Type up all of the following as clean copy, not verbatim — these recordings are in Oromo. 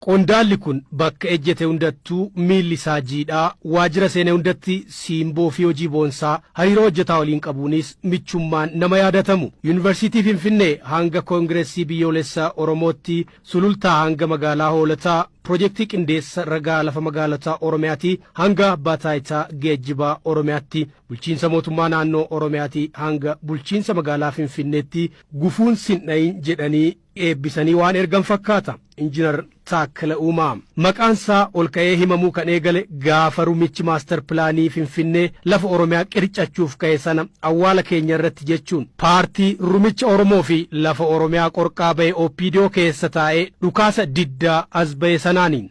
Qondaalli kun bakka ejjete hundattuu miilli isaa jiidhaa, waajjira seene hundatti siimboo fi hojii boonsaa, hariiroo hojjetaa waliin qabuunis michummaan nama yaadatamu. Yuunivarsiitii Finfinnee hanga Koongireessii Biyyoolessa Oromootti, Sulultaa hanga magaalaa Hoolataa, Pirojektii qindeessa ragaa lafa magaalotaa Oromiyaatii hanga Abbaa Taayitaa Geejjibaa Oromiyaatti, bulchiinsa mootummaa naannoo Oromiyaatii hanga bulchiinsa magaalaa Finfinneetti gufuun sin dhayin jedhanii eebbisanii waan ergan fakkaata. Injinar Taakkala Uumaa. Maqaan isaa ol ka'ee himamuu kan eegale gaafa rumichi maastar pilaanii Finfinnee lafa Oromiyaa qircachuuf ka'e sana awwaala keenya irratti jechuun paartii rumicha Oromoo fi lafa Oromiyaa qorqaa ba'e OPDO keessa taa'ee dhukaasa diddaa as ba'e sanaani.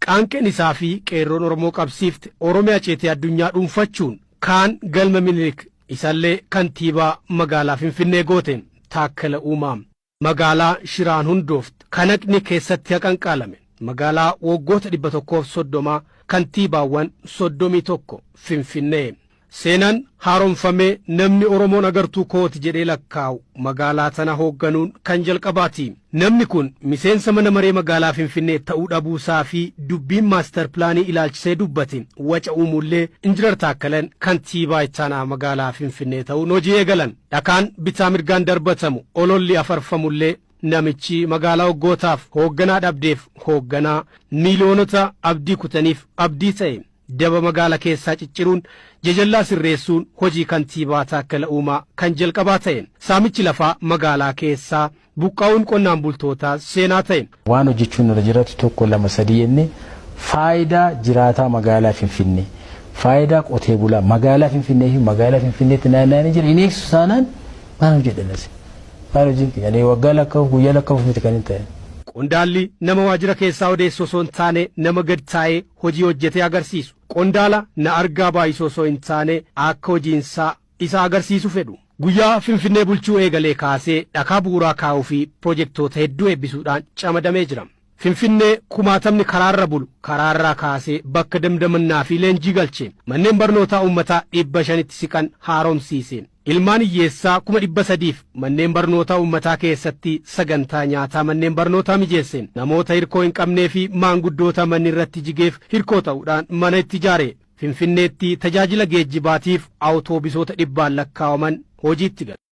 Qaanqeen isaa fi qeerroon Oromoo qabsiifte Oromiyaa ceetee addunyaa dhuunfachuun kaan galma Minilik isallee kantiibaa magaalaa Finfinnee goote. Taakkala Uumaa. Magaalaa shiraan hundoofte, kan haqni keessatti haqanqaalame, magaalaa waggoota 130 kantiibaawwan 31, Finfinnee. Seenaan haaromfamee namni Oromoon agartuu kooti jedhee lakkaa'u magaalaa tana hoogganuun kan jalqabaati. Namni kun miseensa mana maree magaalaa Finfinnee ta'uu dhabuusaa fi dubbiin maastar pilaanii ilaalchisee dubbate waca uumullee Injinar Taakkalan kantiibaa ittaanaa magaalaa Finfinnee ta'uun hojii eegalan. Dhakaan bitaa mirgaan darbatamu, ololli afarfamullee namichi magaalaa waggootaaf hoogganaa dhabdeef hoogganaa, miiliyoonota abdii kutaniif abdii ta'e. Daba magaala keessaa cicciruun jajallaa sirreessuun hojii kantiibaa Taakkala Uumaa kan jalqabaa ta'e. Saamichi lafaa magaalaa keessaa, buqqa'uun qonnaan bultootaas seenaa ta'e. Waan hojjechuun nurra jiraatu 1, 2, 3 jennee faayidaa jiraataa magaalaa Finfinnee, faayidaa qotee bulaa magaalaa Finfinnee fi magaalaa Finfinneetti naanna'anii jiran hin eegsisu taanaan maal hojjedhan asi? Maal hojiin kiyya? Ani waggaa lakkaa'uuf guyyaa lakkaa'uuf miti kan hin ta'e. Qondaalli nama waajjira keessaa odeessu osoo hin taane nama gad taa'ee hojii hojjetee agarsiisu. Qondaala na argaa baay'isu osoo hin taane akka hojiinsaa isa agarsiisu fedhu. Guyyaa Finfinnee bulchuu eegalee kaasee dhakaa bu'uuraa kaa'uu fi pirojektoota hedduu eebbisuudhaan camadamee jira. Finfinnee kumaatamni karaarra bulu karaarraa kaasee bakka damdamannaa fi leenjii galche. Manneen barnootaa uummataa 500tti siqan haaromsiise. Ilmaan hiyyeessaa 300,000f manneen barnootaa uummataa keessatti sagantaa nyaataa manneen barnootaa mijeesse. Namoota hirkoo hin qabnee fi maanguddoota manni irratti jigeef hirkoo ta'uudhaan mana itti ijaare. Finfinneetti tajaajila geejjibaatiif awutoobisoota dhibbaan lakkaawaman hojiitti galche.